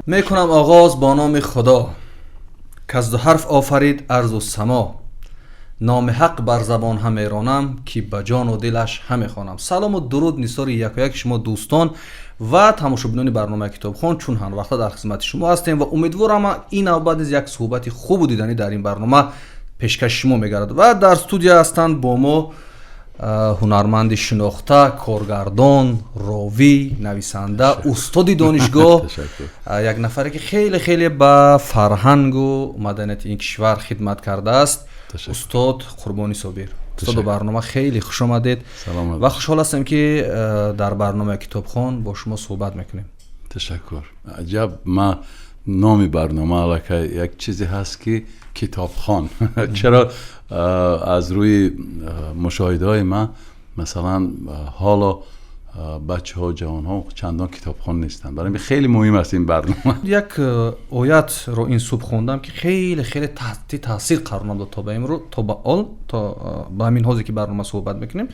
Мекунам оғоз бо номи Худо, каз ду ҳарф офарид арзу само. Номи ҳақ бар забон ҳамеронам, ки ба ҷону дилаш ҳамехонам. Салому дуруд нисори якояки шумо, дӯстон ва тамошобинони барномаи «Китобхон». Чун ҳарвақта дар хизмати шумо ҳастем ва умедворам, ин навбат низ як суҳбати хубу диданӣ дар ин барнома пешкаши шумо мегардад. Ва дар студия ҳастанд бо мо ҳунарманди шинохта, коргардон, ровӣ, нависанда, устоди донишгоҳ, як нафаре, ки хеле хеле ба фарҳангу маданияти ин кишвар хидмат кардааст, устод Қурбони Собир. Устод, ба барнома хеле хуш омадед ва хушҳол ҳастем, ки дар барномаи «Китобхон» бо шумо суҳбат мекунем. Ташаккур. Аҷаб, ма номи барнома аллакай як чизе ҳаст, ки «Китобхон». Чаро? Аз рӯи мушоҳидаҳои ман, масалан, ҳоло бачаҳо, ҷавонҳо чандон китобхон нестанд. Барои ин хеле муҳим аст ин барнома. Як оятро ин субҳ хондам, ки хеле хеле таҳти таъсир қарор дод то ба имрӯз, то ба ол, то ба ҳамин ҳозе, ки барнома суҳбат мекунем.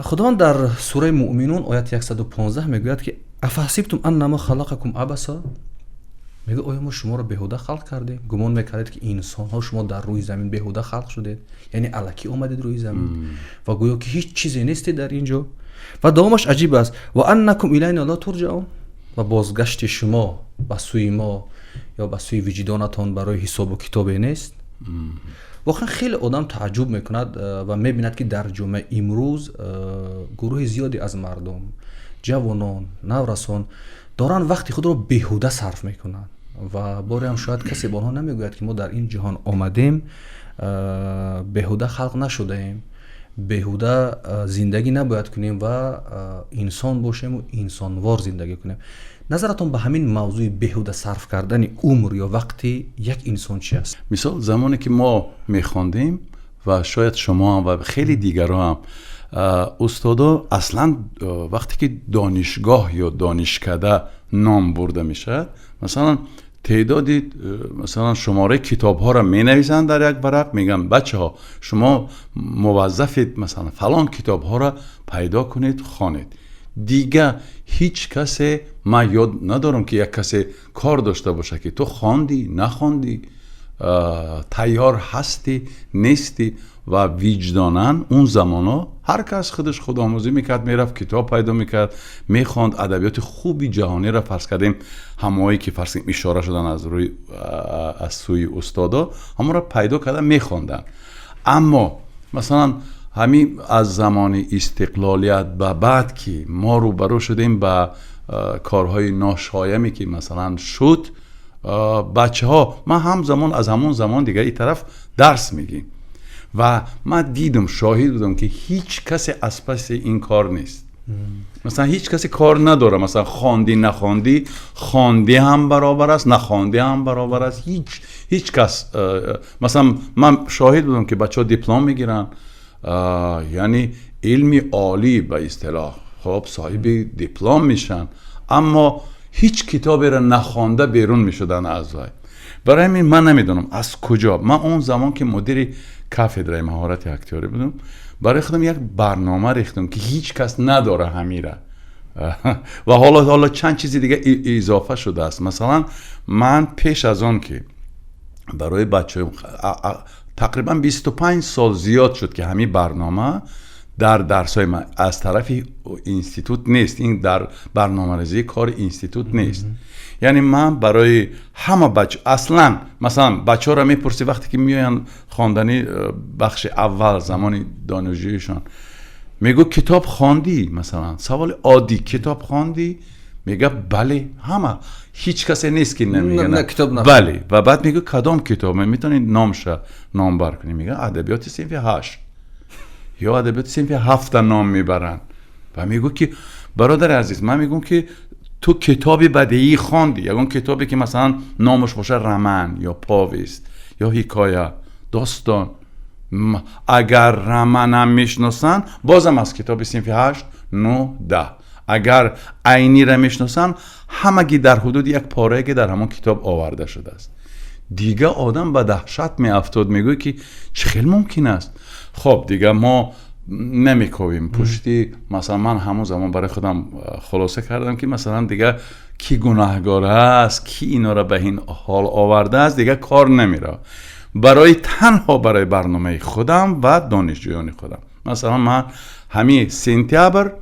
Худованд дар сураи Муъминун, ояти 115, мегӯяд, ки أفحسبتم أنما خلقناكم عبثا. Мегӯяд: оё мо шуморо беҳуда халқ кардем? Гумон мекардед, ки инсонҳо, шумо дар рӯи замин беҳуда халқ шудед, яъне алакӣ омадед рӯи замин ва гӯё ки ҳеҷ чизе нестед дар ин ҷо? Ва давомаш аҷиб аст: وأنكم إلينا لا ترجعون. Ва бозгашти шумо ба сӯи мо ё ба сӯи виҷдонатон барои ҳисобу китобе нест. Воқеан, хеле одам тааҷҷуб мекунад ва мебинад, ки дар ҷомеа имрӯз гурӯҳи зиёде аз мардум, ҷавонон, наврасон доранд вақти худро беҳуда сарф мекунанд ва бореам шояд касе ба онҳо намегӯяд, ки мо дар ин ҷаҳон омадем, беҳуда халқ нашудаем, беҳуда зиндагӣ набояд кунем ва инсон бошему инсонвор зиндагӣ кунем. Назаратон ба ҳамин мавзӯи беҳуда сарф кардани умр ё вақти як инсон чи аст? Мисол, замоне ки мо мехондем ва шояд шумо ҳам ва хеле дигарро ҳам, устодо аслан, вақте ки донишгоҳ ё донишкада ном бурда мешавад, масалан, теъдоди, масалан, шумораи китобҳоро менависанд дар як варақ, мегӯянд: «Бачаҳо, шумо муваззафед, масалан, фалон китобҳоро пайдо кунед, хонед». Дига ҳеҷ касе, ман ёд надорам, ки як касе кор дошта бошад, ки ту хондӣ, нахондӣ, тайёр ҳастӣ, нестӣ. Ва виҷдонан он замонҳо ҳар кас худаш худомӯзӣ мекард, мерафт, китоб пайдо мекард, мехонд. Адабиёти хуби ҷаҳониро, фарз кардем, ҳамоое ки, фарз кардем, ишора шудан аз рӯи аз сӯи устодо, ҳамонро пайдо карда мехонданд. Аммо, масалан, ҳамин аз замони истиқлолият ба баъд, ки мо рӯбарӯ шудем ба корҳои ношояме, ки, масалан, шуд, бачаҳо, ман ҳам замон, аз ҳамон замон дигар ин тараф дарс мегим ва ман дидам, шоҳид будам, ки ҳеҷ касе аз паси ин кор нест. Масалан, ҳеҷ касе кор надорад. Масалан, хондӣ, нахондӣ, хондӣ ҳам баробар аст, нахондӣ ҳам баробар аст. Ҳеҷ кас, масалан, ман шоҳид будам, ки бачаҳо диплом мегиранд, яъне илми олӣ, ба истилоҳ, хоб, соҳиби диплом мешаванд, аммо ҳеҷ китоберо нахонда берун мешуданд аз вай. Барои ҳамин ман намедонам аз куҷо. Ман он замон, ки мудири кафедраи маҳорати актёрӣ будам, барои худам як барнома рехтам, ки ҳеҷ кас надора ҳамира. Ва ҳоло чанд чизи дига изофа шудааст. Масалан, ман пеш аз он ки барои бачаҳо, тақрибан 25 сол зиёд шуд, ки ҳамин барнома дар дарсҳои ман аз тарафи институт нест, ин дар барномарезии кори институт нест. Яъне ман барои ҳама бача, аслан, масалан, бачаҳоро мепурсӣ, вақте ки меоянд хондани бахши аввал, замони донишҷӯишон, мегӯ: «Китоб хондӣ?» Масалан, саволи оддӣ: «Китоб хондӣ?» Мега: «Бале». Ҳама, ҳеҷ касе нест, ки намега бале. Ва баъд мегӯ: «Кадом китоб метавонӣ номша номбар кунӣ?» Мега: «Адабиёти синфи ҳашт ё адабиёти синфи ҳафта ном мебаранд». Ва мегӯ, ки бародари азиз, ман мегӯм, ки ту китоби бадеӣ хондӣ, ягон китобе, ки, масалан, номаш боша роман ё повесть ё ҳикоя, достон? Агар романам мешиносанд, бозам аз китоби синфи ҳашт, нӯ, 10. Агар Айнира мешиносанд, ҳамагӣ дар ҳудуди як порае, ки дар ҳамон китоб оварда шудааст. Дига одам ба даҳшат меафтод, мегӯяд, ки чӣ хел мумкин аст? Хоб, дига мо Намекобим пушти. Масалан, ман ҳамон замон барои худам хулоса кардам, ки масалан дигар ки гунаҳгор аст, ки инора ба ин ҳол овардааст, дигар кор намеравад. Барои танҳо барои барномаи худам ва донишҷӯёни худам. Масалан, ман ҳамин сентябр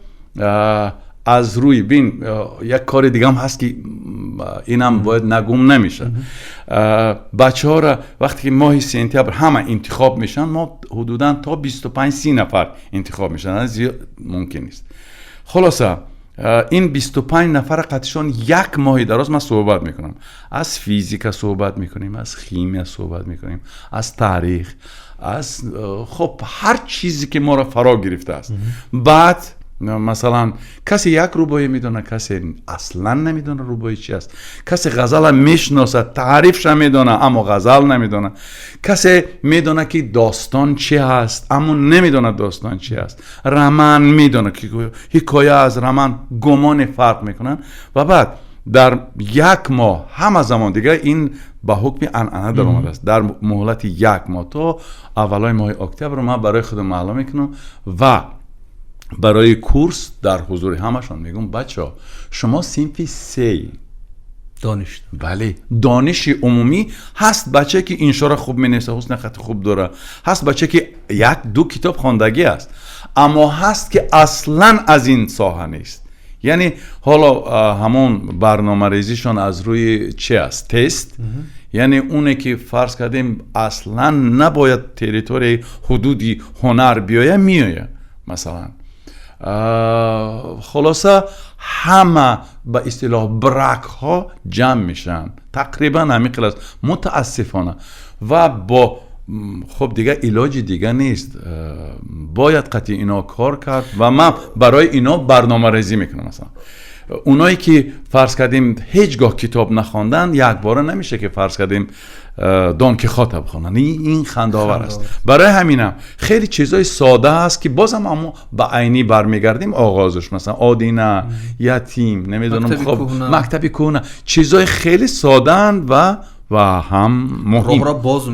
аз рӯи бин як кори дигаам ҳаст, ки инам бояд нагум намешавад. Бачаҳоро вақте ки моҳи сентябр ҳама интихоб мешаванд, мо ҳудудан то 25-30 нафар интихоб мешаванд, зиёд мумкин нест. Хулоса, ин 25 нафара қатишон як моҳи дароз ман суҳбат мекунам. Аз физика суҳбат мекунем, аз химия суҳбат мекунем, аз таърих, аз хоб ҳар чизе ки моро фаро гирифтааст. Баъд масалан касе як рубоӣ медонад, касе аслан намедонад рубоӣ чи аст, касе ғазала мешиносад, таърифша медонад, аммо ғазал намедонад, касе медонад, ки достон чи ҳаст, аммо намедонад достон чи аст, роман медонад, ки ҳикоя аз роман гумоне фарқ мекунанд. Ва баъд дар як моҳ ҳама замон дигар ин ба ҳукми анъана даромадааст, дар муҳлати як моҳ то аввалои моҳи октябр ман барои худам маълум мекунам ва барои курс дар ҳузури ҳамашон мегӯм: бачаҳо, шумо синфи сей. Дониш. Бале, дониши умумӣ ҳаст. Бачае ки иншоро хуб менависа, ҳусни хати хуб дора, ҳаст бачае ки як ду китоб хондагӣ аст, аммо ҳаст ки аслан аз ин соҳа нест. Яъне ҳоло ҳамон барномарезишон аз рӯи чи аст? Тест. Яъне оне ки фарз кардем аслан набояд территорияи ҳудуди ҳунар биёя, меоя. Масалан, хулоса, ҳама ба истилоҳ бракҳо ҷамъ мешаванд, тақрибан ҳамин хел аст, мутаассифона. Ва бо хуб дигар илоҷи дига нест, бояд қатъи ино кор кард ва ман барои ино барномарезӣ мекунам. Масалан, оное ки фарз кардем ҳеҷ гоҳ китоб нахонданд, якбора намеша ки фарз кардем Дон Кихота бихонанд. Ин хандаовар аст. Барои ҳаминам хеле чизҳои сода аст, ки бозам амо ба айнӣ бармегардем оғозаш, масалан Одина, Ятим, намедонам, хоб, Мактаби кӯҳна, чизҳои хеле содаанд ва ҳам муҳим.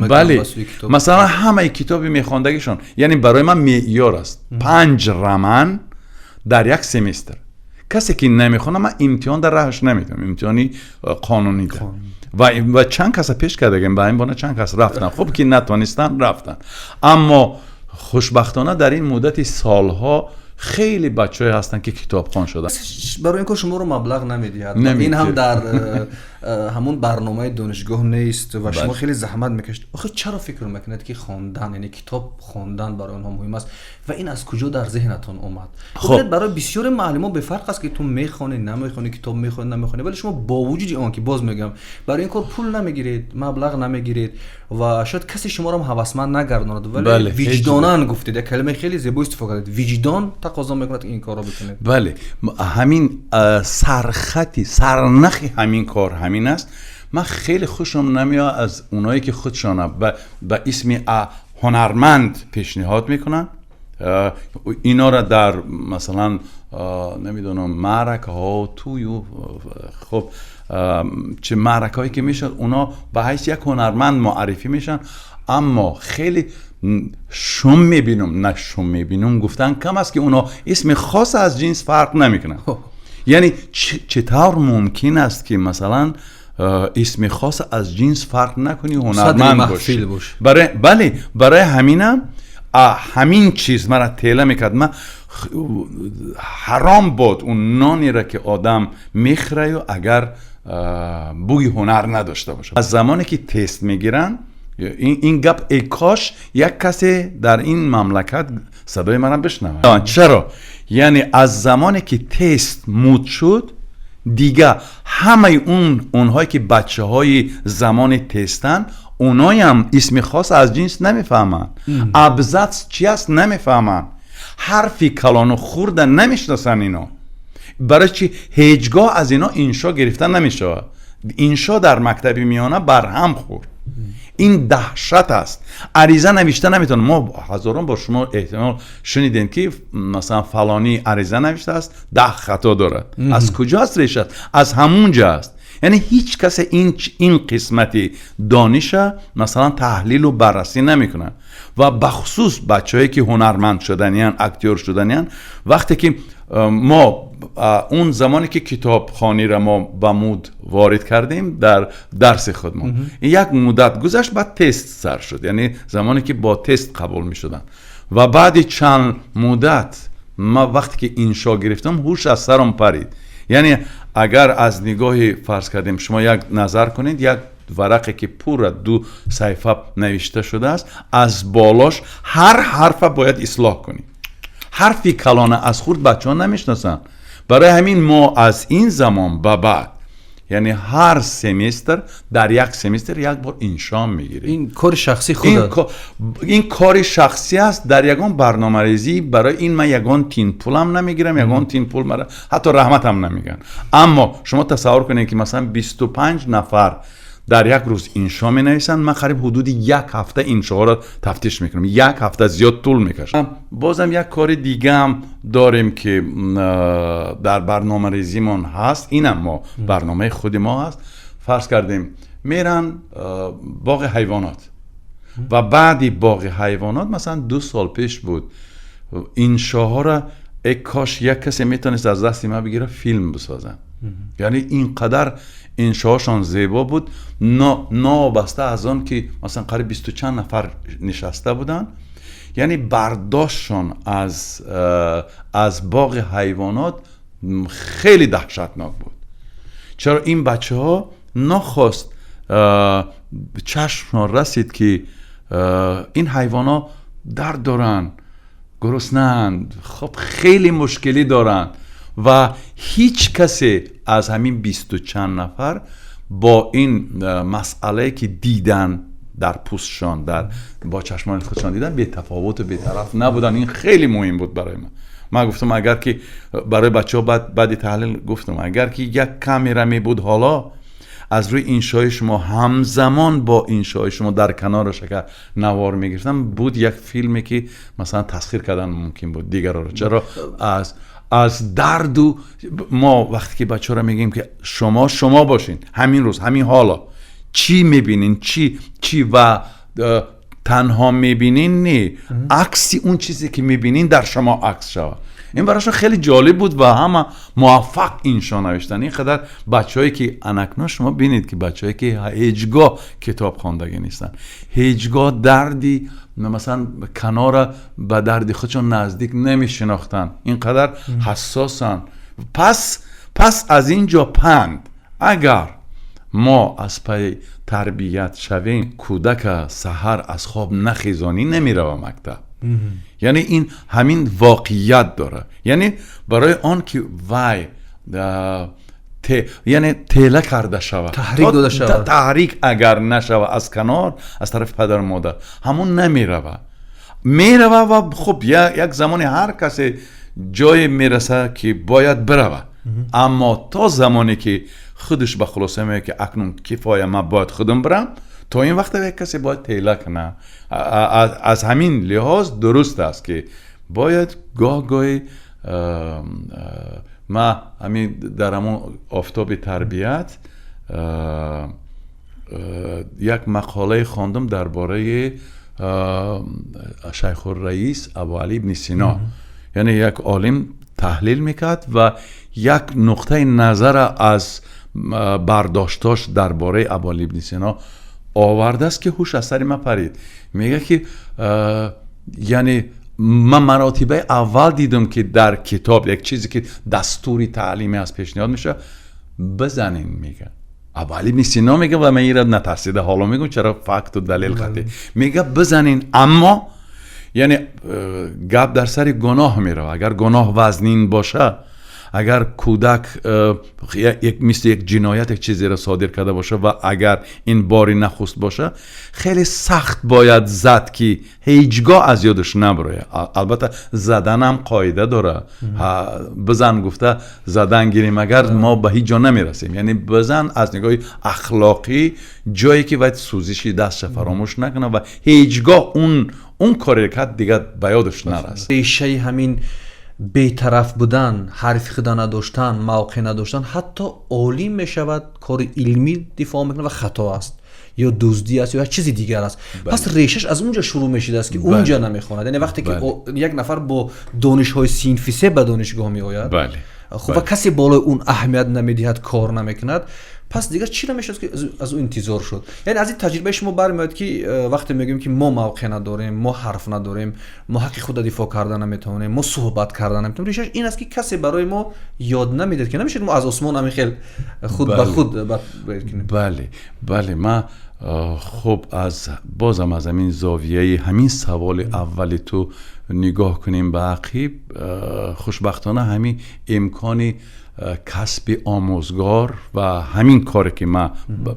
Бале, масалан, ҳамаи китоби мехондагишон, яъне барои ман меъёр аст панҷ роман дар як семестр. Касе ки намехонад, ман имтиҳон дар раҳаш наметавонам, имтиҳони қонунӣ. Ва чанд каса пеш кардагем ба ин бона, чанд кас рафтан, хуб ки натонистанд, рафтан. Аммо хушбахтона дар ин муддати солҳо хеле бачаҳое ҳастанд, ки китобхон шуданд. Барои ин кор шуморо маблағ намедиҳад, ин ҳам дар ҳамон барномаи донишгоҳ нест ва шумо хеле заҳмат мекашед. Охир чаро фикр мекунед, ки хондан, яъне китоб хондан барои онҳо муҳим аст ва ин аз куҷо дар зеҳнатон омад? Барои бисёре муаллимо бефарқ аст, ки ту мехонӣ, намехонӣ, китоб мехонӣ, намехонӣ, вале шумо бо вуҷуди он ки, боз мегӯям, барои ин кор пул намегиред, маблағ намегиред ва шояд касе шуморо ҳавасманд нагардонад, вале виҷдонан гуфтед, як калимаи хеле зебо истифода кардед, виҷдон тақозо мекунад, ки ин корро бикунед. Бале, ҳамин сархати сарнахи ҳамин кор ҳамин аст. Ман хеле хушам намеояд аз оное ки худшона ба исми ҳунарманд пешниҳод мекунанд. Инора дар масалан, намедонам, маъракаҳо, тӯю хуб чӣ маъракаҳое ки мешавад, оно ба ҳайси як ҳунарманд муаррифӣ мешаванд. Аммо хеле шум мебинам, на шум мебинам гуфтан кам аст, ки оно исми хос аз ҷинс фарқ намекунанд. Яъне чӣ тавр мумкин аст, ки масалан исми хос аз ҷинс фарқ накунӣ, ҳунарманд бошӣ? Бале, барои ҳаминам ҳамин чиз мара тела мекард. Ман ҳаром бод он нонеро, ки одам мехӯраю агар бӯи ҳунар надошта бошад. Аз замоне ки тест мегиранд, ин гап, эй кош як касе дар ин мамлакат садои мара бишнавад. Чаро? Яъне аз замоне ки тест муд шуд, дига ҳамаи он онҳое ки бачаҳои замони тестанд, оноям исми хос аз ҷинс намефаҳманд, абзац чи аст намефаҳманд, ҳарфи калону хурда намешиносанд ино. Барои чи? Ҳеҷ гоҳ аз ино иншо гирифта намешавад. Иншо дар мактаби миёна барҳам хӯрд. Ин даҳшат аст. Ариза навишта наметавонам. Мо ҳазорон бор, шумо эҳтимол шунидем, ки масалан фалонӣ ариза навиштааст, 10 хато дорад. Аз куҷо аст решат? Аз ҳамун ҷо аст. Яъне ҳеҷ касе ин қисмати дониша масалан таҳлилу баррасӣ намекунад. Ва бахусус бачаҳое ки ҳунарманд шуданиянд, актёр шуданиянд, вақте ки мо он замоне ки китобхониро мо ба муд ворид кардем дар дарси худмон, як муддат гузашт, баъд тест сар шуд, яъне замоне ки бо тест қабул мешуданд. Ва баъди чанд муддат ман вақте ки иншо гирифтам, ҳуш аз сарам парид. Яъне агар аз нигоҳи фарз кардем шумо як назар кунед, як варақе ки пурра 2 саҳифа навишта шудааст, аз болош ҳар ҳарфа бояд ислоҳ кунед. Ҳарфи калона аз хурд бачаҳо намешиносанд. Барои ҳамин мо аз ин замон ба баъд, яъне ҳар семестр, дар як семестр як бор иншо мегирем. Ин кори шахсии худат? Ин кори шахсӣ аст. Дар ягон барномарезӣ барои ин ман ягон тин пулам намегирам, ягон тин пул мара ҳатто раҳматам намегӯянд. Аммо шумо тасаввур кунед ки масалан 25 нафар дар як рӯз иншо менависанд, ман қариб ҳудуди як ҳафта иншоҳоро тафтиш мекунам, як ҳафта зиёд тӯл мекашад. Бозам як кори дигаам дорем ки дар барномарезимон ҳаст, инам мо барномаи худи мо ҳаст. Фарз кардем меран боғи ҳайвонот ва баъди боғи ҳайвонот, масалан 2 сол пеш буд, иншоҳоро эй кош як касе метавонист аз дасти ман бигира, филм бисозанд. Яъне ин қадар иншоҳошон зебо буд, новобаста аз он ки масалан қариб 20 чанд нафар нишаста буданд, яъне бардоштшон аз боғи ҳайвонот хеле даҳшатнок буд. Чаро ин бачаҳо нохост чашмшон расид ки ин ҳайвонҳо дард доранд, гуруснаанд, хоб хеле мушкилӣ доранд ва ҳеҷ касе аз ҳамин 20 чанд нафар бо ин масъалае ки дидан дар пӯстшон, дар бо чашмони худшон дидан, бетафовуту бетараф набуданд. Ин хеле муҳим буд барои ман. Ман гуфтам, агар ки барои бачаҳо баъди таҳлил гуфтам, агар ки як камера мебуд, ҳоло аз рӯи иншои шумо, ҳамзамон бо иншои шумо дар канораш агар навор мегирифтам, буд як филме ки масалан тасхир кардан мумкин буд дигарро. Чаро аз дарду мо вақте ки бачаҳоро мегӯем ки шумо бошин, ҳамин рӯз, ҳамин ҳоло чӣ мебинин, чӣ ва танҳо мебинин, не, акси он чизе ки мебинин дар шумо акс шавад. Ин барошон хеле ҷолиб буд ва ҳама муваффақ иншо навиштанд. Ин қадар бачаҳое ки анакно шумо бинед ки бачаҳое ки ҳеҷ гоҳ китоб хондагӣ нестанд, ҳеҷ гоҳ дарди масалан канора ба дарди худшон наздик намешинохтанд, ин қадар ҳассосанд. Пас аз ин ҷо панд: агар мо аз пайи тарбият шавем, кӯдака саҳар аз хоб нахезонӣ, намерава мактаб. Яъне ин ҳамин воқеият дорад. Яъне барои он ки вай яъне тела карда шавад, таҳрик дода шавад, таҳрик агар нашава аз канор, аз тарафи падару модар, ҳамон намерава. Мерава ва хуб, як замоне ҳар касе ҷое мераса ки бояд бирава, аммо то замоне ки худаш ба хулоса меояд ки акнун кифоя, ман бояд худам бирам, то ин вақта як касе бояд тела кунад. Аз ҳамин лиҳоз дуруст аст ки бояд гоҳ гоҳи ма ҳамин дар ҳамон офтоби тарбият як мақолае хондам дар бораи Шайхурраис Абуалӣ ибни Сино. Яъне як олим таҳлил мекард ва як нуқтаи назара аз бардоштош дар бораи Абуалӣ ибни Сино овардааст ки ҳуш аз сари ман парид. Мегӯяд ки яъне ман маротибаи аввал дидам ки дар китоб як чизе ки дастури таълимӣ аст пешниҳод мешавад, бизанин, мега Абуалӣ ибни Сино мега, ва ман инро натарсида ҳоло мегӯм, чаро факту далел қатъӣ мега, бизанин, аммо яъне гап дар сари гуноҳ меравад. Агар гуноҳ вазнин боша, агар кӯдак мисли як ҷиноят як чизеро содир карда боша ва агар ин бори нахуст боша, хеле сахт бояд зад ки ҳеҷ гоҳ аз ёдаш набарояд. Албатта, заданам қоида дора. Бизан гуфта задан гирем агар, мо ба ҳеҷ ҷо намерасем. Яъне бизан аз нигоҳи ахлоқӣ, ҷое ки бояд сӯзиши дастша фаромӯш накунад ва ҳеҷ гоҳ он коре кард, дигар ба ёдаш нарасад. Решаи ҳамин Бетараф будан, ҳарфи худа надоштан, мавқеъ надоштан, ҳатто олим мешавад, кори илмӣ дифоъ мекунад ва хато аст ё дуздӣ аст ё як чизи дигар аст. Пас решаш аз унҷа шурӯъ мешудааст, ки унҷа намехонад. Яъне вақте ки як нафар бо донишҳои синфи се ба донишгоҳ меояд, хуб, ва касе болои он аҳамият намедиҳад, кор намекунад, пас дигар чӣ намешавад, ки аз ӯ интизор шуд? Яъне аз ин таҷрибаи шумо бармеояд, ки вақте мегӯем, ки мо мавқеъ надорем, мо ҳарф надорем, мо ҳаққи худро дифоъ карда наметавонем, мо суҳбат карда наметавонем, решаш ин аст, ки касе барои мо ёд намедиҳад, ки намешавад мо аз осмон ҳамин хел худ ба худ кунем. Бале, ман хуб, аз бозам аз ҳамин зовияи ҳамин саволи аввали ту нигоҳ кунем ба ақиб, хушбахтона ҳамин имкони касби омӯзгор ва ҳамин коре, ки ман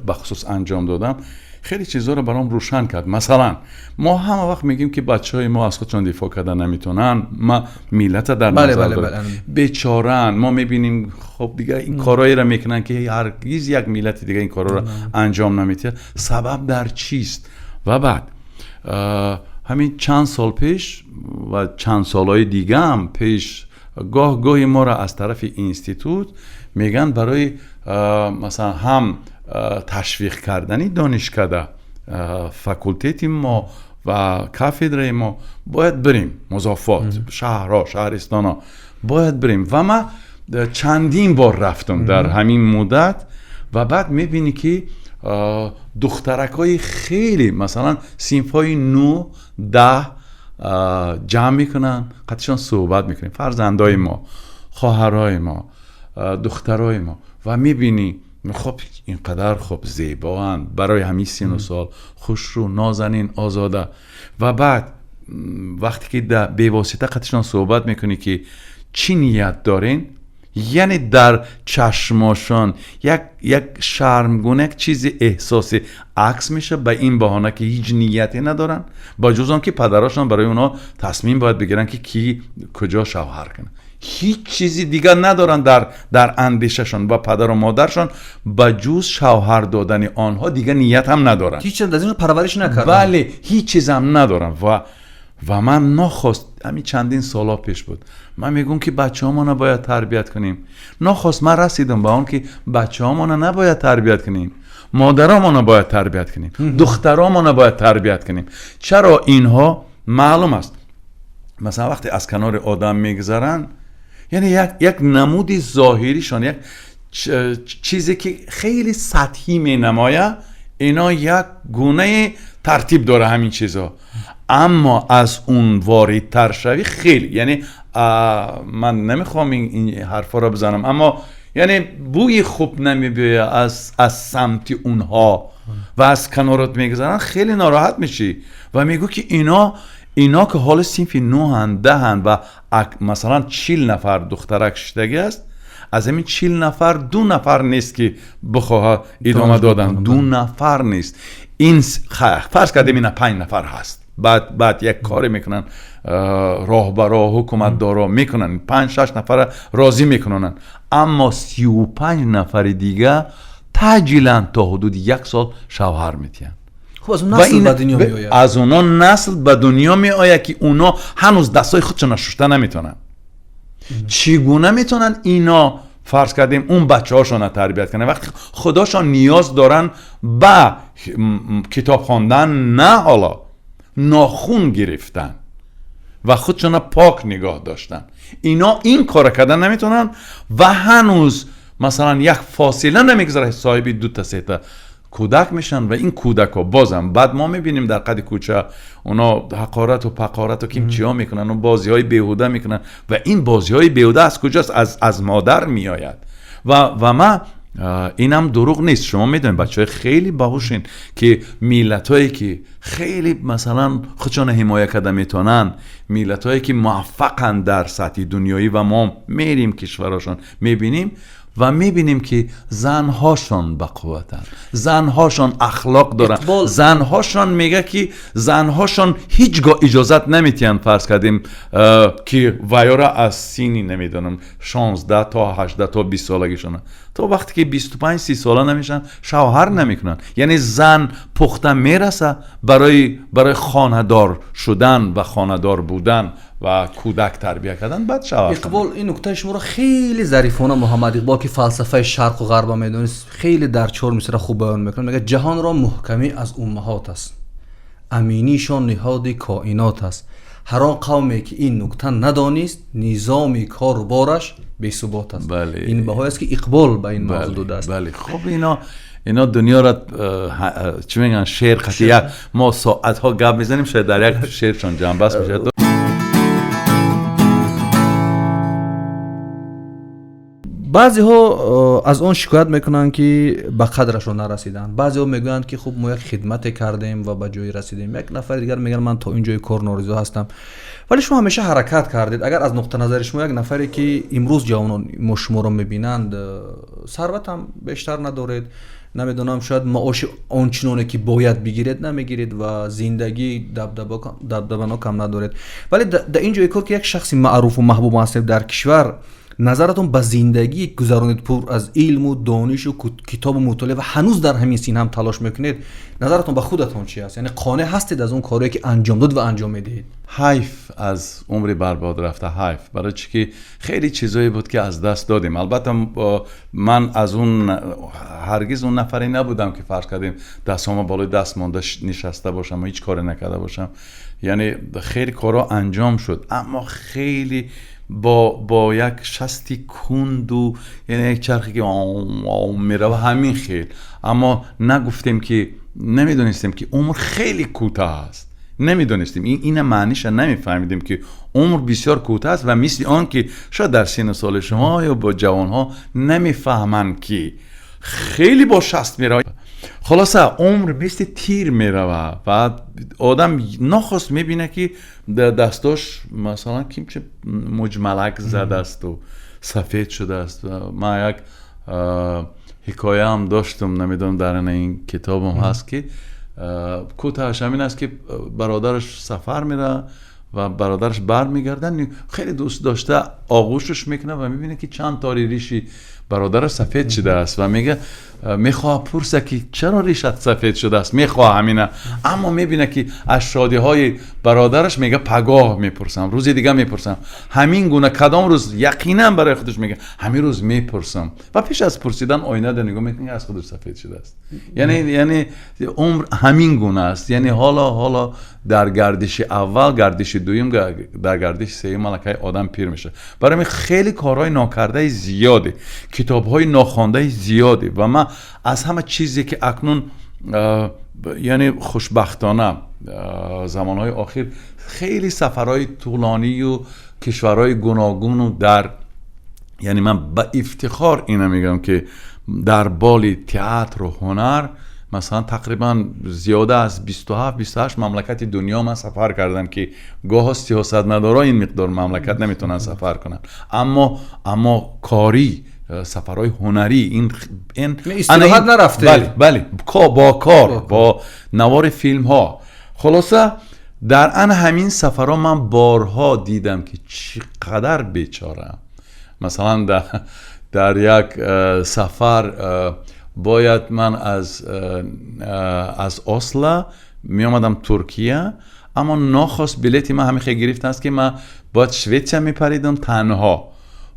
бахусус анҷом додам, хеле чизҳоро баром рӯшан кард. Масалан, мо ҳама вақт мегӯем, ки бачаҳои мо аз худшон дифоъ карда наметавонанд. Ма миллата дар назар дорам, бечораанд. Мо мебинем, хоб, дигар ин корҳоеро мекунанд, ки ҳаргиз як миллати дига ин корҳоро анҷом намедиҳад. Сабаб дар чист? Ва баъд ҳамин чанд сол пеш ва чанд солҳои дигаам пеш гоҳ гоҳи моро аз тарафи институт мегӯянд, барои масалан ҳам ташвиқ кардани донишкада, факултети мо ва кафедраи мо, бояд бирем музофот, шаҳрҳо, шаҳристонҳо бояд бирем. Ва ман чандин бор рафтам дар ҳамин муддат. Ва баъд мебинӣ, ки духтаракҳои хеле, масалан, синфҳои 9, 10 ҷамъ мекунанд, қатишон суҳбат мекунем, фарзандои мо, хоҳарҳои мо, духтарои мо. Ва мебинӣ, хоб, ин қадар хоб зебоанд барои ҳамин сину сол, хушрӯ, нозанин, озода. Ва баъд вақте ки бевосита қатишон суҳбат мекунӣ, ки чӣ ният дорен, яъне дар чашмошон як шармгуна, як чизи эҳсоси акс мешавад, ба ин баҳона, ки ҳеҷ нияте надоранд, ба ҷуз он ки падарашон барои онҳо тасмим бояд бигиранд, ки кӣ куҷо шавҳар кунад. Ҳеҷ чизи дигар надоранд дар андешашон ва падару модаршон, ба ҷуз шавҳар додани онҳо дигар ният ҳам надоранд. Ҳеҷ аз ин парвариш накарданд. Бале, ҳеҷ чизам надоранд. Ва ман нохост, ҳамин чандин солҳо пеш буд, ман мегӯм, ки бачаҳомона бояд тарбият кунем. Нохост ман расидам ба он, ки бачаҳомона набояд тарбият кунем, модаромона бояд тарбият кунем, духтаромона бояд тарбият кунем. Чаро? Инҳо маълум аст, масалан, вақте аз канори одам мегузаранд, яъне як намуди зоҳиришон, як чизе, ки хеле сатҳӣ менамояд, ино як гунаи тартиб дора ҳамин чизҳо, аммо аз он воридтар шавӣ, хеле, яъне ман намехоҳам ин ҳарфҳоро бизанам, аммо яъне бӯи хуб намебиёяд аз самти онҳо ва аз канорат мегузаранд, хеле нороҳат мешӣ ва мегӯ, ки ино ки ҳоли синфи нӯҳанд, 10-анд ва масалан 40 нафар духтарак шиштагӣ аст, аз ҳамин 40 нафар ду нафар нест, ки бихоҳад идома додан. Ду нафар нест. Ин фарз кардем, ина панҷ нафар ҳаст. Баъд як коре мекунанд, роҳбаро, ҳукуматдоро мекунанд, панҷ шаш нафара розӣ мекунонанд, аммо 35 нафари дига таъҷилан то ҳудуди як сол шавҳар медиҳанд. Аз онҳо насл ба дунё меояд, ки онҳо ҳанӯз дастҳои худшона шушта наметавонанд. Чӣ гуна метавонанд ино, фарз кардем, он бачаҳошонро тарбият кунанд, вақте худошон ниёз доранд ба китоб хондан, на ҳоло нохун гирифтан ва худшона пок нигоҳ доштан? Ино ин кора кардан наметавонанд ва ҳанӯз масалан як фосила намегузарад, соҳиби дута, сета кӯдак мешаванд. Ва ин кӯдакҳо бозам баъд мо мебинем дар қади кӯча, оно ҳақорату пақорату ким чиҳо мекунанд, бозиҳои беҳуда мекунанд. Ва ин бозиҳои беҳуда аз куҷост? Аз модар меояд. Ва ман инам дурӯғ нест, шумо медонед, бачаҳои хеле баҳушен, ки миллатҳое, ки хеле масалан худшонро ҳимоя карда метавонанд, миллатҳое, ки муваффақанд дар сатҳи дунёӣ, ва мо мерим кишварҳошон, мебинем ва мебинем, ки занҳошон бақувватанд, занҳошон ахлоқ доранд, занҳошон мега, ки занҳошон ҳеҷ гоҳ иҷозат наметиҳанд, фарз кардем, ки ваёра аз синни, намедонам, 16 то 18 то 20 солагишона, то вақте ки 25, 30 сола намешаванд, шавҳар намекунанд. Яъне зан пухта мераса барои хонадор шудан ва хонадор будан. будан ва кӯдак тарбия кардан, баъд шавҳар. Иқбол, ин нуктаи шуморо хеле зарифона Муҳаммад Иқбол, ки фалсафаи шарқу ғарба медонист, хеле дар чор мисра хуб баён мекунад. Мегӯяд: ҷаҳонро муҳкамӣ аз уммаҳот аст, аминишон ниҳоди коинот аст. Ҳар он қавме ки ин нукта надонист, низоми кору бораш бесубот аст. Ин баҳое аст, ки Иқбол ба ин мавзӯъ додааст. Бале, хуб, ино дунёро чӣ мегӯянд, шеър қати як мо соатҳо гап мезанем, шояд дар як шеършон ҷамъбаст мешавад. Баъзеҳо аз он шикоят мекунанд, ки ба қадрашон нарасиданд. Баъзеҳо мегӯянд, ки хуб, мо як хидмате кардем ва ба ҷое расидем. Як нафари дигар мегӯянд, ман то ин ҷои кор норизо ҳастам. Вале шумо ҳамеша ҳаракат кардед. Агар аз нуқта назари шумо, як нафаре ки имрӯз ҷавонон мо шуморо мебинанд, сарватам бештар надоред, намедонам, шояд маоши он чуноне ки бояд бигиред намегиред ва зиндагӣ дабдабанокам надоред, вале дар ин ҷои кор, ки як шахси маъруфу маҳбуб ҳастед дар кишвар, назаратон ба зиндагӣ гузаронед пур аз илму донишу китобу мутолиа ва ҳанӯз дар ҳамин син ҳам талош мекунед, назаратон ба худатон чи аст? Яъне қонеъ ҳастед аз он корое ки анҷом дод ва анҷом медиҳед? Ҳайф аз умри барбод рафта, ҳайф, барои чӣ ки хеле чизое буд, ки аз даст додем. Албатта, ман аз он ҳаргиз он нафаре набудам, ки фарз кардем, дастҳома болои даст монда нишаста бошам ва ҳеҷ коре накарда бошам. Яъне хеле корҳо анҷом шуд, аммо хеле бо як шасти кунду, яъне як чархе ки мерава, ҳамин хел. Аммо нагуфтем, ки намедонистем, ки умр хеле кӯтоҳ аст. Намедонистем, ина маъниша намефаҳмидем, ки умр бисёр кӯтоҳ аст. Ва мисли он ки шояд дар синну соли шумо ё бо ҷавонҳо намефаҳманд, ки хеле бо шаст мерава. Хулоса, умр мисли тир мерава ва одам нохост мебина, ки дастош, масалан, кимче муҷмалак задасту сафед шудааст. Ман як ҳикояам доштум, намедонам, дар ин китобам ҳаст, ки кӯтоҳаш ҳамин аст, ки бародараш сафар меравад ва бародараш бармегардад, хеле дӯст дошта оғӯшаш мекунад ва мебинад, ки чанд тори риши бародараш сафед шудааст ва мега мехоҳад пурса, ки чаро ришат сафед шудааст, мехоҳа ҳамина, аммо мебинад, ки аз шодиҳои бародараш мега пагоҳ мепурсам, рӯзи дига мепурсам. Ҳамин гуна кадом рӯз яқинан барои худаш мега ҳамин рӯз мепурсам, ва пеш аз пурсидан оинада нигоҳ мекунад, аз худаш сафед шудааст. Яъне умр ҳамин гуна аст. Яъне ҳоло дар гардиши аввал, гардиши дуюм, дар гардиши сеюм аллакай одам пир мешавад. Барои ҳамин хеле корҳои нокардаи зиёде, китобҳои нохондаи зиёде. Ва ман аз ҳама чизе ки акнун, яъне хушбахтона, замонҳои охир хеле сафарҳои тӯлонию кишварҳои гуногуну дар, яъне ман ба ифтихор ина мегӯям, ки дар боли театру ҳунар, масалан, тақрибан зиёда аз 27, 28 мамлакати дунё ман сафар кардам, ки гоҳо сиёсатмадорон ин миқдор мамлакат наметавонанд сафар кунанд. Аммо корӣ, сафарҳои ҳунарӣ, ин истироҳат нарафтед. Бале, бале, бо кор, бо навори филмҳо. Хулоса, дар ан ҳамин сафарҳо ман борҳо дидам, ки чӣ қадар бечораам. Масалан, дар як сафар бояд ман аз Осло меомадам Туркия, аммо нохост билети ман ҳамин хел гирифтааст, ки ман бояд Шветсия мепаридам танҳо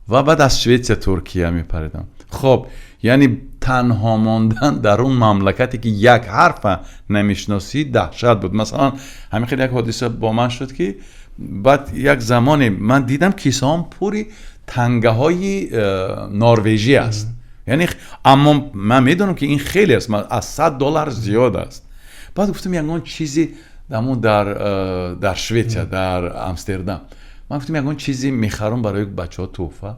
ва баъд аз Шветсия Туркия мепаридам. Хоб, яъне танҳо мондан дар он мамлакате, ки як ҳарфа намешиносӣ, даҳшат буд. Масалан, ҳамин хел як ҳодиса бо ман шуд, ки баъд як замоне ман дидам, кисаҳом пури тангаҳои норвежӣ аст. Яъне аммо ман медонам, ки ин хеле аст, аз 100 доллар зиёд аст. Баъд гуфтам, ягон чизи дамон дар Шветсия, дар Амстердам, ман гуфтам, ягон чизе мехарам барои бачаҳо тӯҳфа.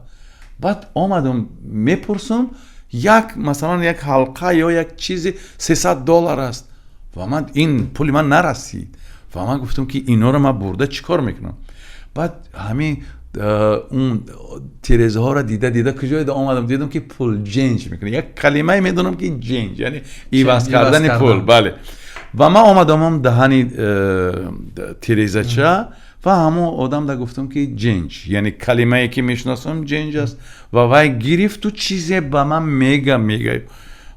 Баъд омадам, мепурсам, як, масалан, як ҳалқа ё як чизи 300 доллар аст ва ман ин пули ман нарасид ва ман гуфтам, ки инҳоро ман бурда чӣ кор мекунам? Баъд ҳамин он тирезаҳоро дида дида куҷое омадам, дидам, ки пул ҷенҷ мекунад. Як калимае медонам, ки ҷенҷ яъне иваз кардани пул. Бале, ва ман омадамам даҳани тирезача ва ҳамон одам да гуфтам, ки ҷенҷ, яъне калимае ки мешиносам, ҷенҷ аст. Ва вай гирифту чизе ба ман мега.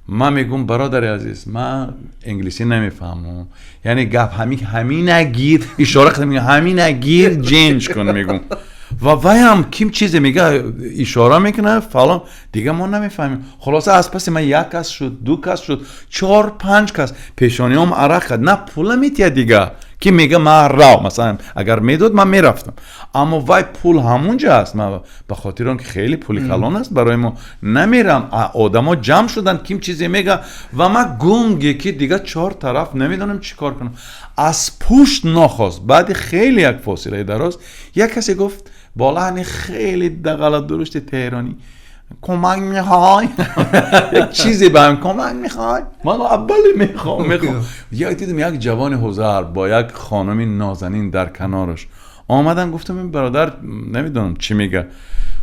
Ман мегӯм: «Бародари азиз, ман англисӣ намефаҳмам, яъне гап ҳамина гир, ишора кардам, ҳамина гир, ҷенҷ кун», мегӯм. Ва вайам ким чизе мега, ишора мекунад, фалон, дига мо намефаҳмем. Хулоса, аз паси ман як кас шуд, ду кас шуд, чор, панҷ кас, пешониҳом арақ кард. На пула метиҳад, дига ки мега ман рав. Масалан, агар медод, ман мерафтам, аммо вай пул ҳамунҷа аст. Ман ба хотири он ки хеле пули калон аст барои мо, намерам. Одамо ҷамъ шуданд, ким чизе мега ва ман гунге ки дига чор тараф намедонам чӣ кор кунам. Аз пушт нохост, баъди хеле як фосилаи дароз, як касе гуфт бо лаҳни хеле дағала дурушти теҳронӣ: «Кӯмак мехоҳай?» Як чизе ба ҳам: «Кӯмак мехоҳай?» Ман аввале мехоҳам, мехоҳам. Як дидам, як ҷавони ҳузар бо як хонуми нозанин дар канораш омадан. Гуфтам: «Ин бародар намедонам чӣ мега».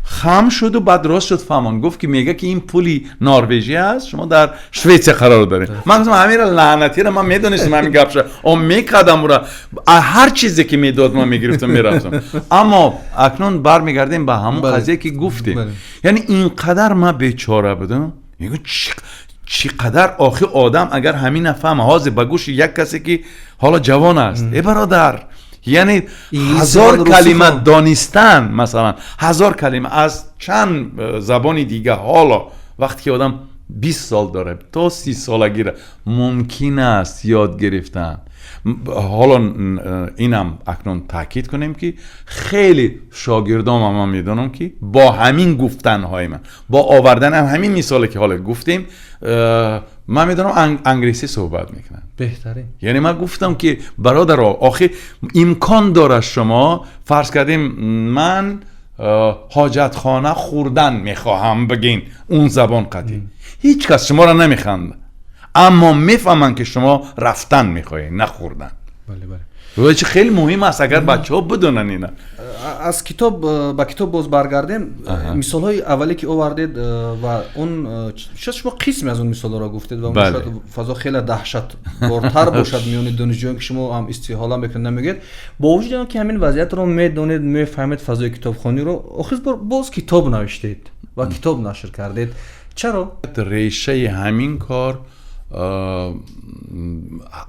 Хам шуду баъд рост шуд, фаҳмон, гуфт ки мега ки ин пули норвежӣ аст, шумо дар Шветсия қарор доред. Ман гуфтам: «Ҳамира лаънатира, ман медонистам ҳамин гапша». О мекардам ура, ҳар чизе ки медод, ман мегирифтам, мерафтам. Аммо акнун бармегардем ба ҳамон қазия ки гуфтем. Яъне ин қадар ман бечора будам. Мегӯ чӣ қадар охи одам агар ҳамин нафаҳма, ҳозир ба гӯши як касе ки ҳоло ҷавон аст, э бародар, яъне ҳазор калима донистан, масалан, ҳазор калима аз чанд забони дига, ҳоло вақте ки одам 20 сол дорад то 30 солагира мумкин аст ёд гирифтан. Ҳоло инам акнун таъкид кунем, ки хеле шогирдонам ман медонам, ки бо ҳамин гуфтанҳои ман, бо овардани ҳамин мисоле ки ҳоло гуфтем, ман медонам англисӣ суҳбат мекунам. Беҳтарин. Яъне ман гуфтам ки бародаро, охи имкон дорад, шумо фарз кардем, ман ҳоҷатхона хӯрдан мехоҳам, бигин он забон қатъӣ, ҳеҷ кас шуморо намехандад, аммо мефаҳманд, ки шумо рафтан мехоҳед, на хӯрдан. Бале, бале. Чи хеле муҳим аст, агар бачаҳо бидонанд ина. Аз китоб ба китоб боз баргардем. Мисолҳои аввале ки овардед ва он шояд шумо қисме аз он мисолҳоро гуфтед ва шояд фазо хеле даҳшатбортар бошад миёни донишҷӯён, ки шумо ҳам истиҳола мекунед, намегӯед. Бо вуҷуди он ки ҳамин вазъиятро медонед, мефаҳмед, фазои китобхониро, охир боз китоб навиштед ва китоб нашр кардед. Чаро? Решаи ҳамин кор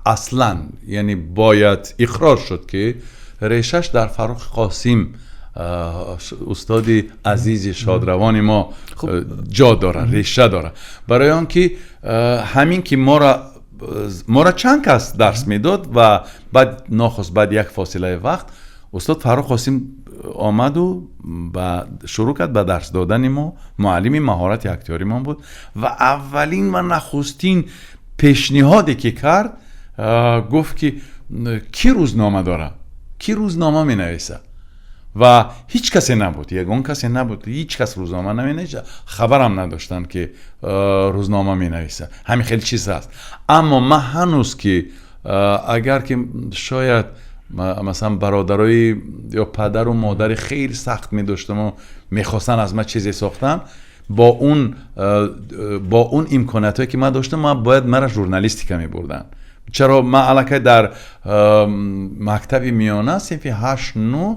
аслан, яъне бояд иқрор шуд, ки решаш дар Фаррух Қосим, устоди азизи шодравони мо, ҷо дорад, реша дорад. Барои он ки ҳамин ки моро чанд кас дарс медод ва баъд нохост, баъд як фосилаи вақт устод Фаррух Қосим омаду ба шурӯъ кард ба дарс додани мо. Муаллими маҳорати актёримон буд ва аввалин ва нахустин пешниҳоде ки кард, гуфт ки кӣ рӯзнома дорад, кӣ рӯзнома менависад? Ва ҳеҷ касе набуд, ягон касе набуд, ҳеҷ кас рӯзнома наменависа, хабарам надоштанд, ки рӯзнома менависад, ҳамин хеле чиз аст. Аммо ман ҳанӯз ки агар ки шояд масалан бародарои ё падару модари хеле сахт медоштаму мехостанд аз ман чизе сохтан, бо он имкониятҳое ки ман доштам, ман бояд мара журналистика мебурданд. Чаро? Ман аллакай дар мактаби миёна, синфи ҳашт, нӯ,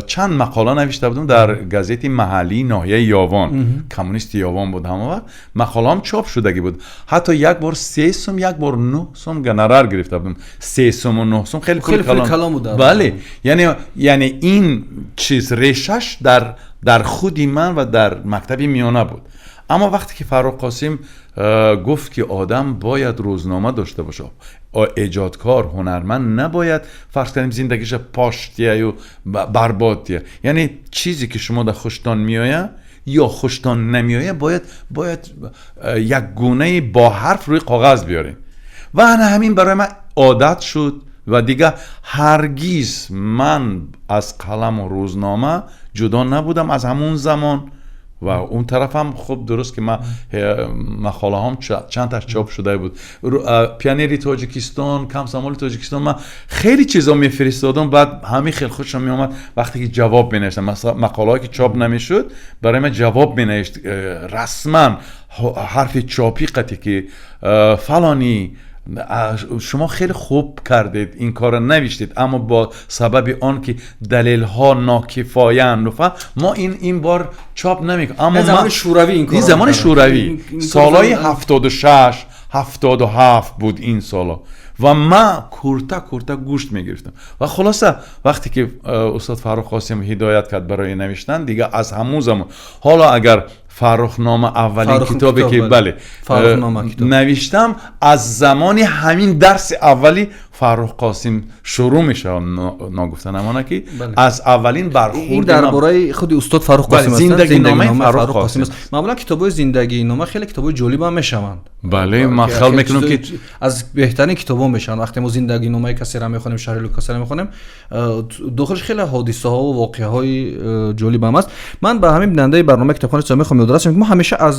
чанд мақола навишта будам дар газети маҳаллии ноҳияи Ёвон, «Коммунисти Ёвон» буд ҳамон вақт. Мақолаам чоп шудагӣ буд. Ҳатто як бор 3 сум, як бор 9 сум гонорар гирифта будам. 3 суму 9 сум хеле пули калон буд. Бале, яъне ин чиз решаш дар худи ман ва дар мактаби миёна буд. Аммо вақте ки Фаррух Қосим гуфт, ки одам бояд рӯзнома дошта бошад, эҷодкор, ҳунарманд набояд, фарз кардем, зиндагиша пош тияю барбод тия. Яъне чизе ки шумо дар хуштон меояд ё хуштон намеояд, бояд як гунае бо ҳарф рӯи коғаз биёрем. Ва ана ҳамин барои ман одат шуд ва дига ҳаргиз ман аз қаламу рӯзнома ҷудо набудам аз ҳамун замон. Ва он тарафам хуб, дуруст ки ман мақолаҳом чандташ чоп шуда буд, «Пионери Тоҷикистон», «Комсомоли Тоҷикистон», ман хеле чизо мефиристодам. Баъд ҳамин хел хушам меомад, вақте ки ҷавоб менавиштам. Мақолаҳое ки чоп намешуд, барои ман ҷавоб менавишт, расман ҳарфи чопӣ қати, ки фалонӣ. Шумо хеле хуб кардед, ин корро навиштед, аммо бо сабаби он ки далелҳо нокифоянд, мо ин бор чоп намекунем. Аммо замони шӯравӣ ин кор, ин замони шӯравӣ, солҳои 76 77 буд ин солҳо, ва ман курта курта гӯшт мегирифтам. Ва хулоса, вақте ки устод Фаррух Қосим ҳидоят кард барои навиштан, дигар аз ҳамон замон, ҳоло агар Фаррухнома аввалин китобе ки бале навиштам, аз замони ҳамин дарси аввали Фаррух Қосим шурӯъ мешавад. Ногуфта намонад ки аз аввалин бархӯрд ин дар бораи худи устод Фаррух Қосим аст, зиндагиномаи Фаррух Қосим аст. Маъмулан китобҳои зиндагинома хеле китобҳои ҷолиб ҳам мешаванд. Бале, ман хаёл мекунам ки аз беҳтарин китобҳо мешаванд. Вақте мо зиндагиномаи касеро мехонем, шаҳри касеро мехонем, дохилаш хеле ҳодисаҳо ва воқеаҳои ҷолиб ҳам аст. Ман ба ҳамин бинандаи барномаи китобхонаи исломӣ мехоҳам ёдрас кунам, ки мо ҳамеша аз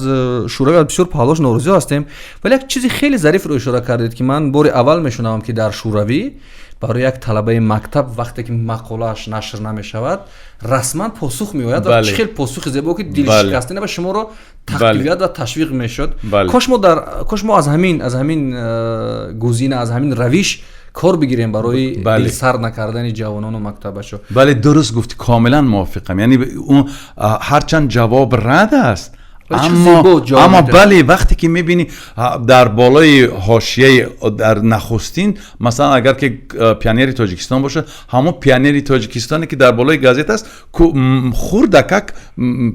шӯравӣ аз бисёр паҳлӯш норозӣ ҳастем, вале як чизи хеле зарифро ишора кардед, ки ман бори аввал мешунавам, ки дар шӯравӣ барои як талабаи мактаб вақте ки мақолааш нашр намешавад, расман посух меояд ва хеле посухи зебо, ки дилшикаста ва шуморо тақвият ва ташвиқ мешуд. Кош мо аз ҳамин гузина, аз ҳамин равиш кор бигирем барои дилсар накардани ҷавонону мактабашо. Бале, дуруст гуфтӣ, комилан мувофиқам. Яъне он ҳарчанд ҷавоб рад аст, аммо бале, вақте ки мебинӣ дар болои ҳошияи дар нахустин, масалан агар ки Пионери Тоҷикистон бошад, ҳамон Пионери Тоҷикистоне ки дар болои газет аст, хурдакак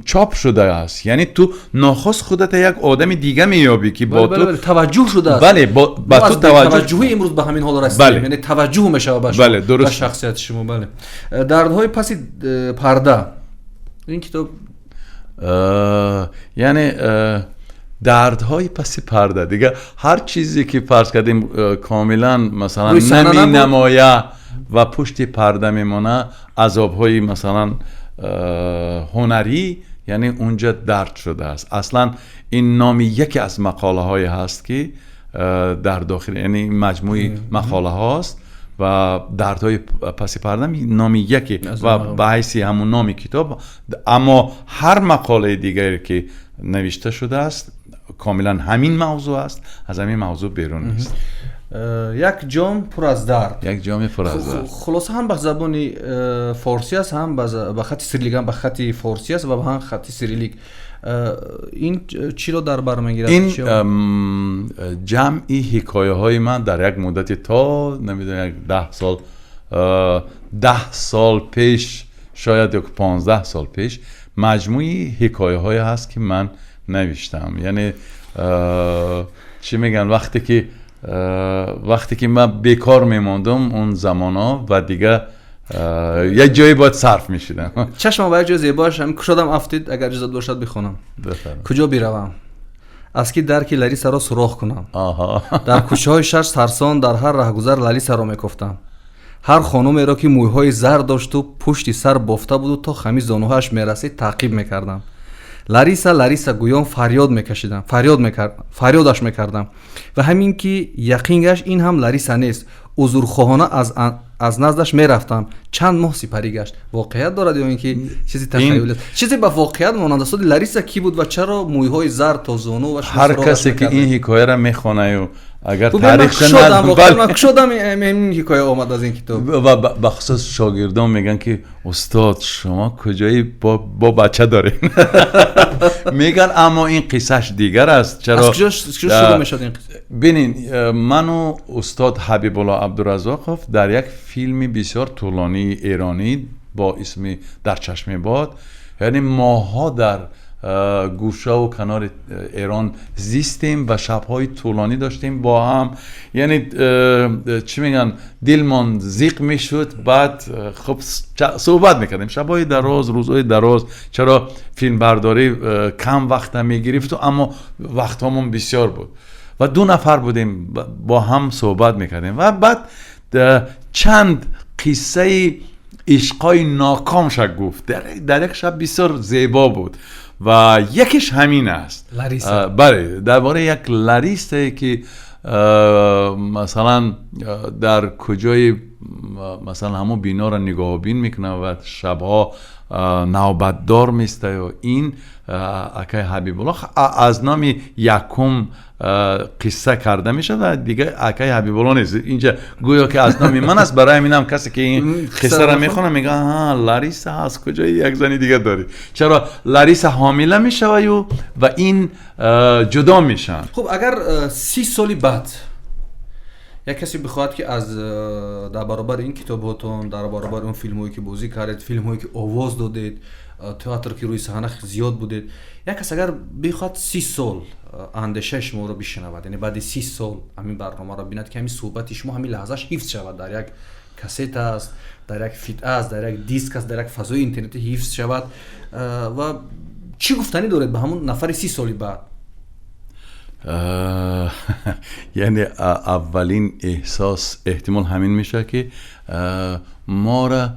чоп шудааст. Яъне ту нохост худата як одами дига меёбӣ, ки бо ту таваҷҷӯҳ шудааст. Бале, ба ту таваҷҷӯҳи имрӯз ба ҳамин ҳол расидем, яъне таваҷҷӯҳ мешавад ба шахсияти шумо. Бале, дардҳои паси парда, ин китоб, яъне дардҳои паси парда, дигар ҳар чизе ки фарз кардем комилан масалан наменамояд ва пушти парда мемонад, азобҳои масалан ҳунарӣ, яъне унҷа дард шудааст. Аслан ин номи яке аз мақолаҳое ҳаст, ки дар дохил, яъне маҷмӯи мақолаҳост, ва дардҳои паси парда номи яке ва ба ҳайси ҳамон номи китоб. Аммо ҳар мақолаи дигаре ки навишта шудааст комилан ҳамин мавзӯъ аст, аз ҳамин мавзӯъ берун нест. Як ҷом пур аз дард, як ҷоми пур аз дард. Хулоса ҳам ба забони форсӣ аст, ҳам ба хати сирилик, ҳам ба хати форсӣ аст ва ҳам хати сирилик. Ин чиро дар бар мегирад? Ин ҷамъи ҳикояҳои ман дар як муддати то намедонам як 10 сол пеш, шояд ё 15 сол пеш, маҷмӯи ҳикояҳое ҳаст ки ман навиштам. Яъне чӣ мегӯянд, вақте ки ман бекор мемондам он замонҳо ва дигар як ҷое бояд сарф мешудам. Чашмам ба як ҷои зебоаш ҳам кушодам афтид, агар иҷозат бошад бихонам. Куҷо биравам? Аз ки дарки Ларисаро суроғ кунам? Дар кӯчаҳои шаҳр сарсон, дар ҳар раҳгузар Ларисаро мекофтам. Ҳар хонумеро ки мӯйҳои зар дошту пушти сар бофта буду то хами зонуҳояш мерасид таъқиб мекардам. Лариса, Лариса гӯён фарёд мекашидам, фарёдаш мекардам. Ва ҳамин ки яқин гашт ин ҳам Лариса нест, узрхоҳона аз наздаш мерафтам. Чанд моҳ сипарӣ гашт. Воқеият дорад ё ин ки чизи тахайюлӣ аст? Чизе ба воқеият монанд аст. Лариса кӣ буд ва чаро мӯйҳои зар то зону ва ҳар касе ки ин ҳикояро мехонаю агар таърихша кушодам, ин ҳикоя омад аз ин китоб. Ва бахусус шогирдон мегӯянд ки устод, шумо куҷои бо бача доред? Мегӯянд, аммо ин қиссаш дигар аст. Чаро аз куҷо шурӯъ мешавад ин қисса? Бинин, ману устод Ҳабибулло Абдуразоқов дар як филми бисёр тӯлонии эронӣ бо исми Дар чашми бод, яъне моҳҳо дар гӯшаву канори Эрон зистем ва шабҳои тӯлонӣ доштем бо ҳам. Яъне чӣ мегӯянд, дилмон зиқ мешуд, баъд хуб суҳбат мекардем шабҳои дароз, рӯзҳои дароз. Чаро филмбардорӣ кам вақта мегирифту, аммо вақтҳомон бисёр буд ва ду нафар будем, бо ҳам суҳбат мекардем. Ва баъд чанд қиссаи ишқҳои нокомша гуфт дар як шаб, бисёр зебо буд. Ва якеш ҳамин аст. Лариса. Бале, дар бораи як Ларисае ки масалан дар куҷои масалан ҳамон биноро нигоҳубин мекунад ва шабҳо Навбатдор меистаю ин акай Ҳабибулло аз номи якум қисса карда мешавад ва дигар акай Ҳабибулло нест. Инҷа гӯё ки аз номи ман аст. Барои ҳаминам касе ки ин қиссаро мехонад, мегӯяд: «Ҳа, Лариса аз куҷои як зани дига дорӣ?» Чаро Лариса ҳомила мешаваю ва ин ҷудо мешаванд. Хуб, агар 30 соли баъд як касе бихоҳад, ки аз дар баробари ин китобҳотон, дар баробари он филмҳое, ки бозӣ кардед, филмҳое, ки овоз додед, театр, ки рӯи саҳна зиёд будед, як кас агар бихоҳад 30 сол андешаи шуморо бишунавад, яъне баъди 30 сол ҳамин барномаро бинад, ки ҳамин суҳбати шумо, ҳамин лаҳзааш ҳифз шавад, дар як кассета аст, дар як фит аст, дар як диск аст, дар як фазои интернетӣ ҳифз шавад, ва чӣ гуфтанӣ доред ба ҳамон нафари 30 соли баъд? Яъне аввалин эҳсос эҳтимол ҳамин мешавад, ки мора,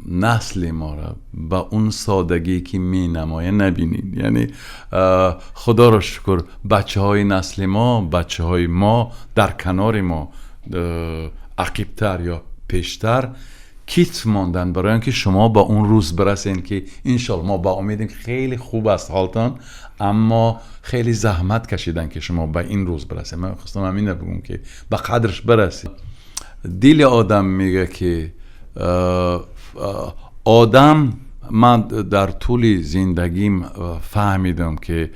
насли мора ба он содагӣ, ки менамояд, набинед. Яъне худоро шукр, бачаҳои насли мо, бачаҳои мо дар канори мо, ақибтар ё пештар китф мондан, барои он ки шумо ба он рӯз бирасен, ки иншоалло мо ба умедем, ки хеле хуб аст ҳолтон, аммо хеле заҳмат кашидан, ки шумо ба ин рӯз бирасед. Ман хостам ҳамина бигӯм, ки ба қадрш бирасед. Дили одам мега, ки одам, ман дар тӯли зиндагим фаҳмидам, ки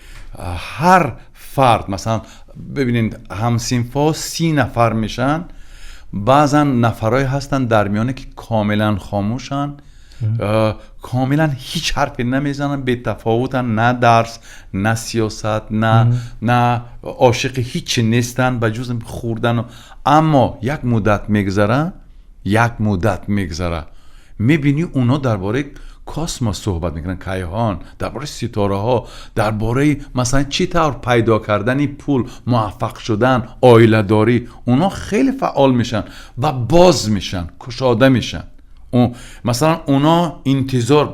ҳар фард, масалан, бибинед, ҳамсинфҳо 30 нафар мешаванд, баъзан нафарое ҳастанд дар миёне, ки комилан хомӯшанд, комилан ҳеҷ ҳарфе намезананд, бетафовутанд, на дарс, на сиёсат, на ошиқи ҳичи нестанд, ба ҷуз хӯрдану. Аммо як муддат мегузара, як муддат мегузара, мебинӣ, онҳо дар бораи космос суҳбат мекунанд, кайҳон, дар бораи ситораҳо, дар бораи, масалан, чӣ тавр пайдо кардани пул, муваффақ шудан, оиладорӣ. Онҳо хеле фаъол мешаванд ва боз мешаванд, кушода мешаванд. Масалан, онҳо интизор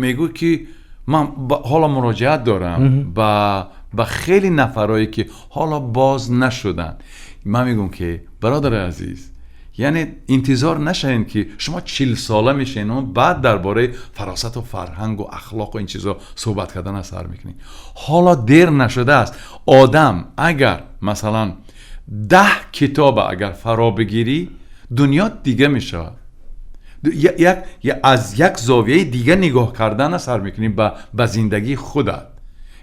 мегӯ, ки ман ҳоло муроҷиат дорам ба хеле нафарое, ки ҳоло боз нашуданд. Ман мегӯм, ки бародари азиз, яъне интизор нашавед, ки шумо 40сола мешавед, баъд дар бораи фаросату фарҳангу ахлоқу ин чизо суҳбат кардан сар мекунед. Ҳоло дер нашудааст. Одам агар, масалан, 10 китоба агар фаро бигирӣ, дунё дига мешавад, аз як зовияи дига нигоҳ кардана сар мекунӣ ба зиндагии худат.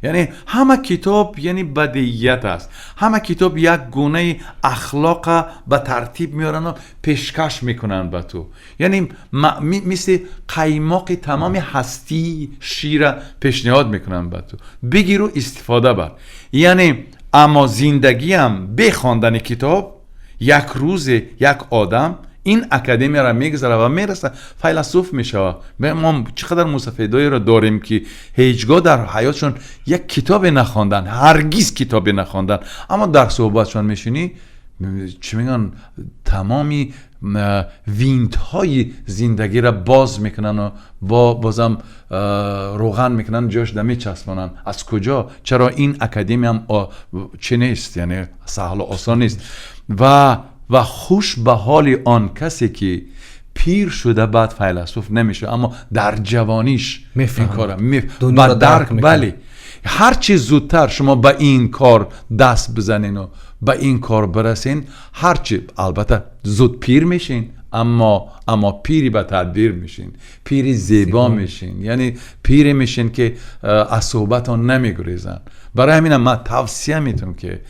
Яъне ҳама китоб, яъне, бадиият аст, ҳама китоб як гунаи ахлоқа ба тартиб меорану пешкаш мекунанд ба ту. Яъне мисли қаймоқи тамоми ҳастии шира пешниҳод мекунанд ба ту, бигиру истифода бар. Яъне аммо зиндагиам бе хондани китоб, як рӯзе як одам ин академияро мегузарад ва мераса, файласуф мешавад. Мо чӣ қадар мусафедоеро дорем, ки ҳеҷ гоҳ дар ҳаётшон як китобе нахонданд, ҳаргиз китобе нахонданд, аммо дар суҳбатшон мешунӣ, чӣ мегӯянд, тамоми винтҳои зиндагиро боз мекунану бозам равған мекунанд, ҷош да мечаспонанд. Аз куҷо? Чаро ин академиям чӣ нест, яъне саҳлу осон нест. Ва хуш ба ҳоли он касе, ки пир шуда баъд файласуф намешавад, аммо дар ҷавониш ин кора ба дарк. Бале, ҳарчи зудтар шумо ба ин кор даст бизанену ба ин кор бирасен, ҳарчи албатта зуд пир мешин, аммо пири ба тадбир мешин, пири зебо мешин, яъне пире мешин, ки аз суҳбатон намегурезанд. Барои ҳаминам ман тавсия метавам, ки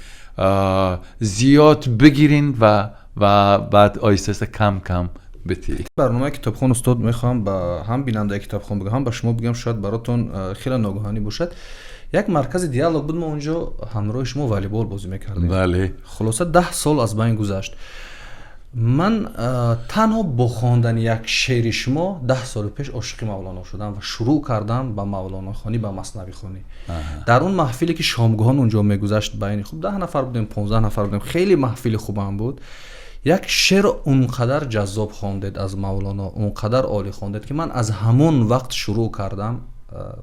зиёд бигирин ва баъд оҳиста оҳиста, кам кам битӣ. Барномаи «Китобхон», устод, мехоҳам ба ҳам бинандаи «Китобхон» бигӯям, ҳам ба шумо бигӯям, шояд баротон хеле ногоҳанӣ бошад. Як маркази «Диалог» буд, мо онҷо ҳамроҳи шумо волейбол бозӣ мекардем. Хулоса, 10 сол аз байн гузашт. Ман танҳо бо хондани як шеъри шумо 10 соли пеш ошиқи Мавлоно шудам ва шурӯъ кардам ба мавлонохонӣ, ба маснавихонӣ. Дар он маҳфиле, ки шомгоҳон онҷо мегузашт, байни хуб 10 нафар будем, 15 нафар будем, хеле маҳфили хубам буд. Як шеър он қадар ҷаззоб хондед аз Мавлоно, он қадар олӣ хондед, ки ман аз ҳамон вақт шурӯъ кардам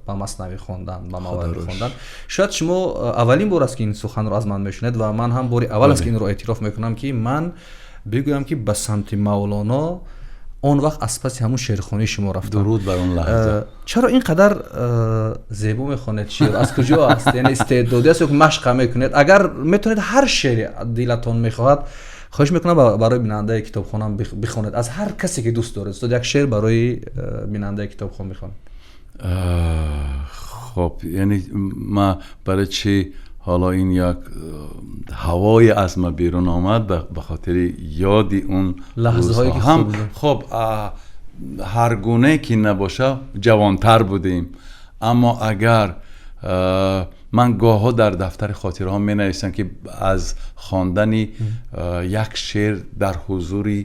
ба маснавӣ хондан, ба мавлавӣ хондан. Шояд шумо аввалин бор аст, ки ин суханро аз ман мешунед, ва ман ҳам бори аввал аст, ки инро эътироф мекунам, ки ман бигӯям, ки ба самти Мавлоно. Он вақт аз паси ҳамун шеърхонии шумо рафтам. Дуруд бар он лаҳза. Чаро ин қадар зебо мехонед шеър? Аз куҷо аст? Яъне истеъдодӣ аст ё машқа мекунед? Агар метавонед, ҳар шеъре дилатон мехоҳад, хоҳиш мекунам, барои бинандаи китобхонам бихонед. Аз ҳар касе ки дӯст доред, устод, як шеър барои бинандаи китобхон бихонед. Хоб, яъне ма барои чӣ ҳоло ин як ҳавое аз ма берун омад, ба хотири ёди он лаҳзаҳое ки ҳам. Хоб, ҳар гунае ки набоша, ҷавонтар будем. Аммо агар ман гоҳҳо дар дафтари хотираҳо менависам, ки аз хондани як шеър дар ҳузури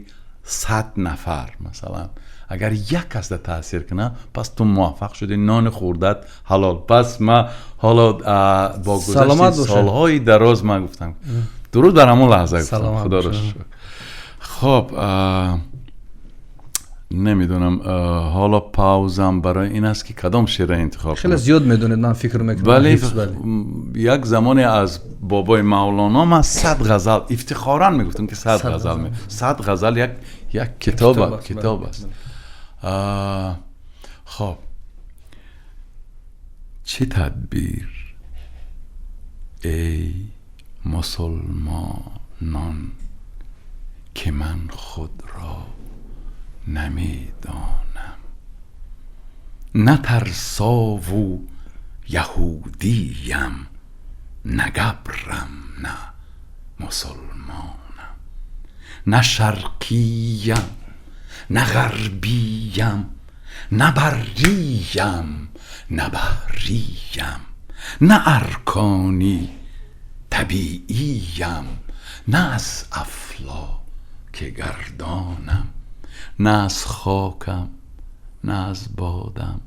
100 нафар, масалан, агар як касда таъсир кунад, пас ту муваффақ шудӣ, нони хӯрдат ҳалол. Пас ма ҳоло бо гузашти солҳои дароз ман гуфтам, дуруд бар ҳамон лаҳза гуфтам, худоро шукр. Хоб, намедонам, ҳоло паузам барои ин аст, ки кадом шеърро интихоб. Хеле зиёд медонед, ман фикр мекунам. Бале, як замоне аз бобои Мавлоно ман 100 ғазал, ифтихоран мегуфтам, ки 100 ғазал. 100 ғазал як китоб аст. Хоб, чӣ тадбир, эй мусулмонон, ки ман худро намедонам, на тарсову яҳудиям, на габрам, на мусулмонам, на шарқиям, на ғарбиям, на барриям, на баҳриям, на аркони табииям, на аз афлоки гардонам, на аз хокам, на аз бодам,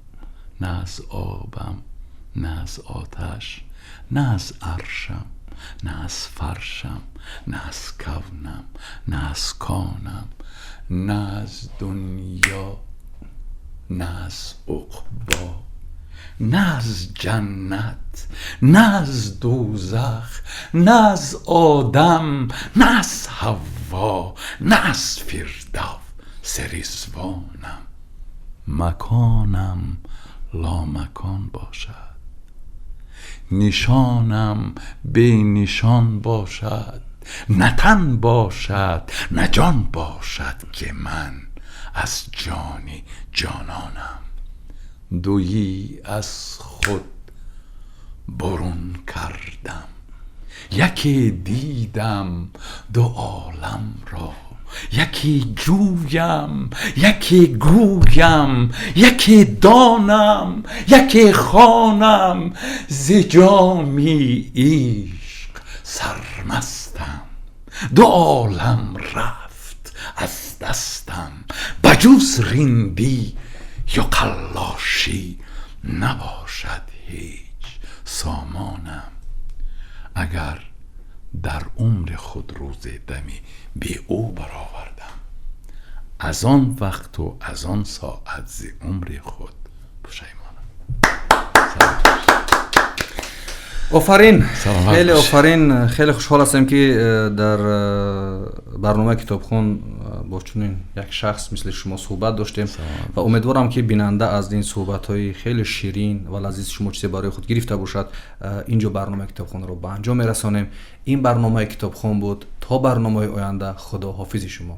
на аз обам, на аз оташ, на аз аршам, на аз фаршам, на аз кавнам, на аз конам, на аз дунё, на аз уқбо, на аз ҷаннат, на аз дӯзах, на аз одам, на аз ҳавво, на аз фирдавси ризвонам. Маконам ломакон бошад, нишонам бенишон бошад, на тан бошад, на ҷон бошад, ки ман аз ҷони ҷононам. Дуӣ аз худ бурун кардам, яке дидам ду оламро, яке ҷӯям, яке гӯям, яке донам, яке хонам. Зи ҷоми ишқ сармастам, ду олам рафт аз дастам, ба ҷуз риндӣ ё қаллошӣ набошад ҳеҷ сомонам. Агар дар умри худ рӯзе дами бе ӯ баровардам, аз он вақту аз он соат зи умри худ пушаймонам. Офарин, хеле офарин. Хеле хушҳол ҳастем, ки дар барномаи китобхон бо чунин як шахс мисли шумо суҳбат доштем ва умедворам, ки бинанда аз ин суҳбатҳои хеле ширин ва лазизи шумо чизе барои худ гирифта бошад. Инҷо барномаи китобхонро ба анҷом мерасонем. Ин барномаи китобхон буд. То барномаи оянда, худо ҳофизи шумо.